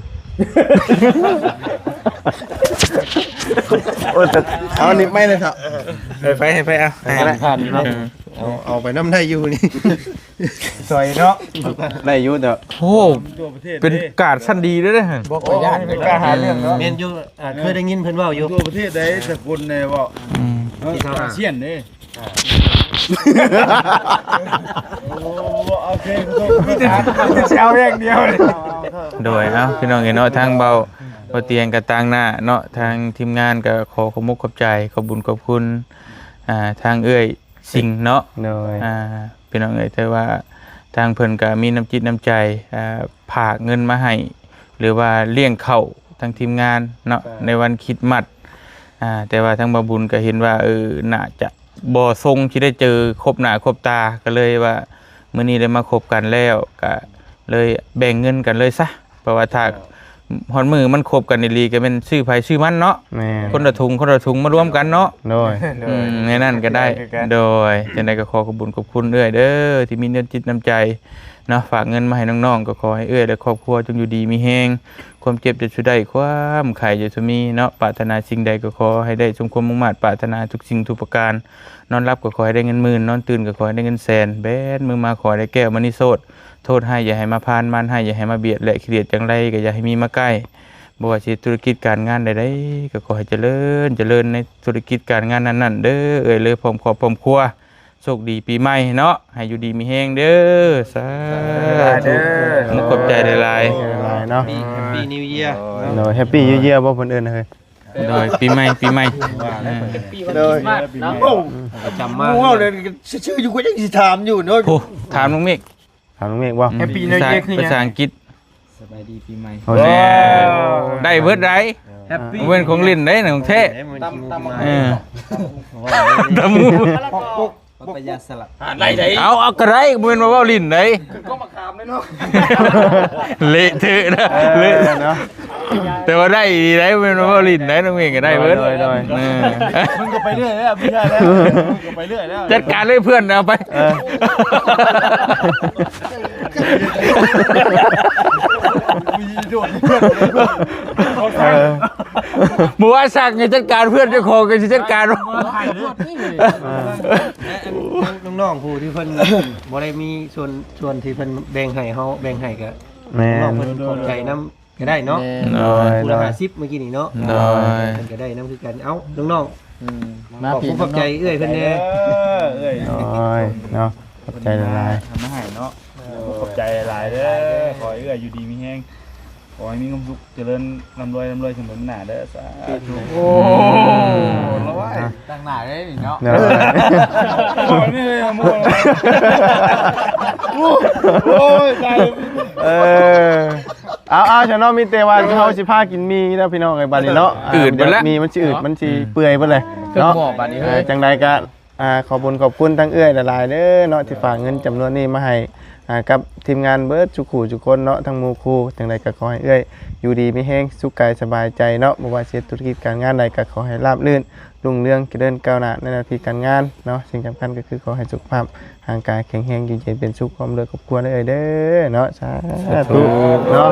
ໂອ້ຍ ເອົານີ້ໄມ້ເລີຍເຖາະ ເອີ ໄປ ໄປ ເອົາ ໃຫ້ ເອົາ ເອົາໄປນຳໄດ້ຢູ່ນີ້ ຊ່ອຍເນາະ ໄດ້ຢູ່ແຕ່ ໂອ້ ເປັນກາດຊັ້ນດີເດ້ ບໍ່ກໍຢ້ານ ເປັນການຫາເລື່ອງເນາະ ແມ່ນຢູ່ ອ່າ ເຄີຍໄດ້ຍິນເພິ່ນເວົ້າຢູ່ ທົ່ວປະເທດໃດສາກົນແດ່ເວົ້າ ອືມ ເນາະ ອາຊຽນເດ້ ໂອ້ ໂອເຄ ມີແຕ່ ມີແຕ່ຊິເອົາຢ່າງດຽວເລີຍ ໂດຍ ເອົ້າ ພີ່ນ້ອງເອີຍເນາະ ທາງເບົາ ເບົາຕຽງກໍຕາງໜ້າເນາະ ທາງທີມງານກໍຂໍຂອບມຸກຂອບໃຈ ຂອບບຸນຂອບຄຸນ ອ່າ ທາງເອື້ອຍສິງເນາະ ໂດຍ ອ່າ ພີ່ນ້ອງເອີຍ ແຕ່ວ່າທາງເພິ່ນກໍມີນ້ຳຈິດນ້ຳໃຈ ອ່າ ຝາກເງິນມາໃຫ້ ຫຼືວ່າລ້ຽງເຂົ້າທາງທີມງານເນາະ ໃນວັນຄຣິດມັດ ອ່າ ແຕ່ວ່າທາງບ່າວບຸນກໍເຫັນວ່າ ເອີ ໜ້າຈະບໍ່ຊົງຊິໄດ້ເຈີຄົບໜ້າຄົບຕາ ກໍເລີຍວ່າ ມື້ນີ້ໄດ້ມາພົບກັນແລ້ວ ກໍເລີຍແບ່ງເງິນກັນເລີຍຊະ ເພາະວ່າຖ້າຮອດມື້ມັນຄົບກັນອີ່ຫຼີ ກໍແມ່ນຊື້ໃຜຊື້ມັນເນາະ ແມ່ນ ຄົນລະຖົງ ຄົນລະຖົງມາລວມກັນເນາະ ໂດຍ ອືມ ໃນນັ້ນກໍໄດ້ ໂດຍ ຈັ່ງໃດກໍຂໍຂອບບຸນຂອບຄຸນເອື້ອຍເດີ ທີ່ມີນ້ຳຈິດນ້ຳໃຈເນາະ ຝາກເງິນມາໃຫ້ນ້ອງໆ ກໍຂໍໃຫ້ເອື້ອຍ ແລະ ຄອບຄົວຈົ່ງຢູ່ດີມີແຮງ ຄວາມເຈັບຢ່າສູ່ໄດ້ຄວາມໄຂ້ຢ່າສູ່ມີເນາະ ປາດຖະໜາສິ່ງໃດກໍຂໍໃຫ້ໄດ້ສົມຄວາມມຸ່ງມາດປາດຖະໜາທຸກສິ່ງທຸກປະການ ນອນຫຼັບກໍຂໍໃຫ້ໄດ້ເງິນໝື່ນ ນອນຕື່ນກໍຂໍໃຫ້ໄດ້ເງິນແສນ ແບນມືມາຂໍໃຫ້ໄດ້ແກ້ວມະນີໂຊດ ໂທດຮ້າຍຢ່າໃຫ້ມາຜ່ານ ມານຮ້າຍຢ່າໃຫ້ມາບຽດ ແລະ ຂີ້ດຽດຈັ່ງໃດກໍຢ່າໃຫ້ມີມາໃກ້ ບໍ່ວ່າຊິເຮັດທຸລະກິດການງານໃດໆ ກໍຂໍໃຫ້ຈະເລີນ ຈະເລີນໃນທຸລະກິດການງານນັ້ນໆເດີ ເອື້ອຍເລີຍ ພ້ອມຄອບພ້ອມຄົວ ໂຊກດີປີໃໝ່ເນາະ ໃຫ້ຢູ່ດີມີແຮງເດີ ສາທຸ ຂອບໃຈຫຼາຍໆ ຫຼາຍໆເນາະ Happy New Year ໂດຍ Happy New Year ບໍ່ ເພິ່ນເອີ້ນ ໂດຍ ປີໃໝ່ ປີໃໝ່ ໂດຍ ປະຈຳມາ ເວົ້າເລີຍ ຊື່ໆຢູ່ ກໍຍັງຊິຖາມຢູ່ເນາະ ໂອ້ ຖາມນ້ອງເມກ ຖາມນ້ອງເມກບໍ່ Happy New Year ຄືຫຍັງ ພາສາອັງກິດ ສະບາຍດີປີໃໝ່ ໂອ້ ໄດ້ເບິດໃດ Happy ບໍ່ແມ່ນຂອງຫຼິ້ນໃດ ຂອງແທ້ ເອີ ຕຳໝູ່ ປະປະຍາສະລັດ ຫາໄດ້ໃດ ເອົາ ເອົາກໍໄດ້ ບໍ່ແມ່ນວ່າເວົ້າຫຼິ້ນໃດ ກໍມາຂາມເລີຍເນາະ ເລະເທະນະ ເອີ ເລະເນາະ ແຕ່ວ່າໄດ້ດີໃດ ບໍ່ແມ່ນວ່າເວົ້າຫຼິ້ນໃດ ນ້ອງເມກກໍໄດ້ເບິດ ໂດຍ ໂດຍ ເອີ ມຶງກໍໄປເລື້ອຍແລ້ວ ບໍ່ໃຊ່ແລ້ວ ມຶງກໍໄປເລື້ອຍແລ້ວ ຈັດການເລີຍເພື່ອນ ເອົາໄປ ເອີ ເອີ ບໍ່ວ່າສັ່ງໃຫ້ຈັດການເພື່ອນເຈົ້າຂອງກໍຊິຈັດການ ເອີ ແລະ ອັນ ນ້ອງໆຜູ້ທີ່ເພິ່ນບໍ່ໄດ້ມີສ່ວນ ສ່ວນທີ່ເພິ່ນແບ່ງໃຫ້ເຮົາ ແບ່ງໃຫ້ກໍ ແມ່ນ ນ້ອງເພິ່ນຂອບໃຈນຳກໍໄດ້ເນາະ ແມ່ນ ໂດຍ ຜູ້ລະ ໂດຍ ຫ້າສິບ ມື້ກີ້ນີ້ເນາະ ໂດຍ ເພິ່ນກໍໄດ້ນຳຄືກັນ ເອົ້າ ນ້ອງໆ ອືມ ມາ ຂອບຄຸນ ຂອບໃຈເອື້ອຍເພິ່ນແດ່ ເອີ ເອື້ອຍ ໂດຍ ເນາະ ຂອບໃຈຫຼາຍໆ ເອົາມາໃຫ້ເນາະ ຂອບໃຈຫຼາຍໆເດີ ຂໍໃຫ້ເອື້ອຍຢູ່ດີມີແຮງ ຂໍໃຫ້ມີຄວາມສຸກ ຈະເລີນ ລ່ຳລວຍ ລ່ຳລວຍ ສະເໝີໜ້າເດີ ສາທຸ ໂອ້ ອືມ ຕັ້ງໜ້າເດ້ນີ້ເນາະ ໂດຍ ໂອ້ຍ ຕາຍ ເອີ ເອົາໆ ຊະເນາະ ມີແຕ່ວ່າເຮົາຊິພາກິນໝີ່ແລ້ວ ພີ່ນ້ອງເອີຍ ບາດນີ້ເນາະ ອືດເບິດແລ້ວ ໝີ່ມັນຊິອືດ ມັນຊິເປື່ອຍເບິດເລີຍເນາະ ເອີ ຈັ່ງໃດກໍ ອ່າ ຂອບບຸນຂອບຄຸນທາງເອື້ອຍຫຼາຍໆເດີເນາະ ທີ່ຝາກເງິນຈຳນວນນີ້ມາໃຫ້ ອ່າ ກັບທີມງານເບິດສູ່ຄູ່ສູ່ຄົນເນາະ ທັງໝູ່ຄູ່ ຈັ່ງໃດກໍຂໍໃຫ້ເອື້ອຍຢູ່ດີມີແຮງ ສຸກກາຍສະບາຍໃຈເນາະ ບໍ່ວ່າຊິເຮັດທຸລະກິດການງານໃດ ກໍຂໍໃຫ້ລາບລື່ນ ຮຸ່ງເຮືອງ ຈະເລີນກ້າວໜ້າໃນໜ້າທີ່ການງານເນາະ ສິ່ງສຳຄັນກໍຄືຂໍໃຫ້ສຸຂະພາບຮ່າງກາຍແຂງແຮງ ຢູ່ເຢັນເປັນສຸກ ຄອບຄົວເອື້ອຍເດີເນາະ ສາທຸເນາະ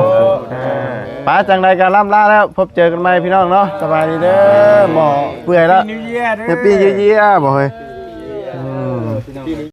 ໄປ ຈັ່ງໃດກໍລ່ຳລາແລ້ວ ພົບເຈີກັນໃໝ່ພີ່ນ້ອງເນາະ ສະບາຍດີເດີ ໝໍເປື່ອຍແລ້ວ Happy New Year ບໍ່ເຮີ້ຍ ອືມ